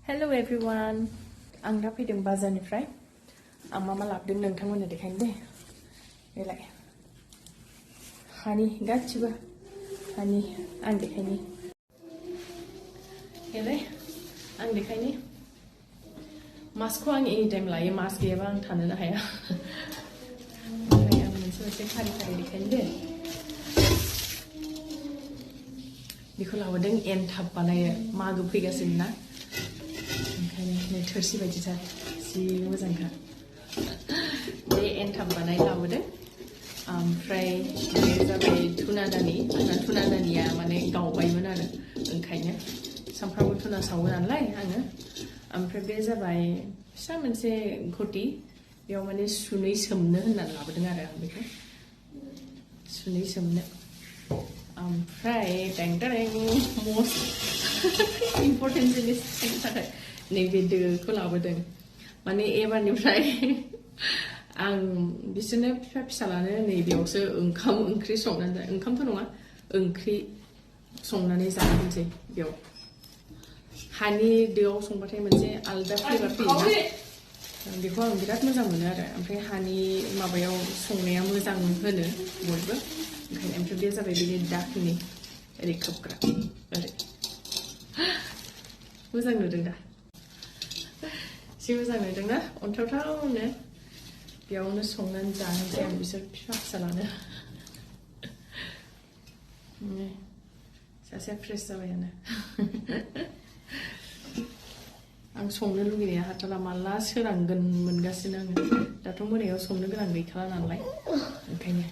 Hello everyone. Ang दा फैदों बाजारनिफ्राय आं मा लाबोदों नोंथांमोननो देखायनो दे बेलाय हानि गासिबो हानि आं देखायनि बेलाय आं देखायनि मास्कखौ आं एनि टाइम लायो मास्क गैयाबा आं थानोनो हाया ओमफ्राय आं मोनसे फारि देखायनो दे बेखौ लाबोदों एनथाब बानायो मागो फैगासिनो ना ओंखायनो थोरसि बायदिथार जि मोजांखा बे एनथाब बानाय लाबोदों ओमफ्राय बे जाबाय थुना दानि आंना थुना दानिया माने गावबायमोन आरो ओंखायनो सामफ्रामबो थुना सावो नालाय आङो ओमफ्राय बे जाबाय फिसा मोनसे घटी बेयाव माने सुनै सोमनो होननानै लाबोदों आरो आं बेखौ सुनै सोमनो ओमफ्राय टेंटारें मस्ट इम्पर्टेन्ट जिनिसनि थाखाय नैबे दोखौ लाबोदों माने एबारनिफ्राय आं बिसोरनो फिसालानो नैबेयावसो ओंखाम ओंख्रि संनानै ओंखामथ' नङा ओंख्रि संनानै जाहोनोसै बेयाव हानि दोआव संबाथाय मोनसे आलदा फ्लेभार फैयोना बेखौ आं बिराद मोजां मोनो आरो ओमफ्राय हानि माबायाव संनाया मोजां होनो बयबो ओंखायनो ओमफ्राय बे जाबाय बिनि दाखिनि ओरै खोबग्रा ओरै मोजां नुदों दा जि मोजां नुदोंना अन्थावथावनो बेयावनो संनानै जाहोनोसै आं बिसोर फिसालानो सासेया फ्रेस जाबायानो आं संनो लुगैनाया हाथाला माला सोरांगोन मोनगासिनो आङो दाथ' मोनायाव संनो गोनां गैखाला नालाय ओंखायनो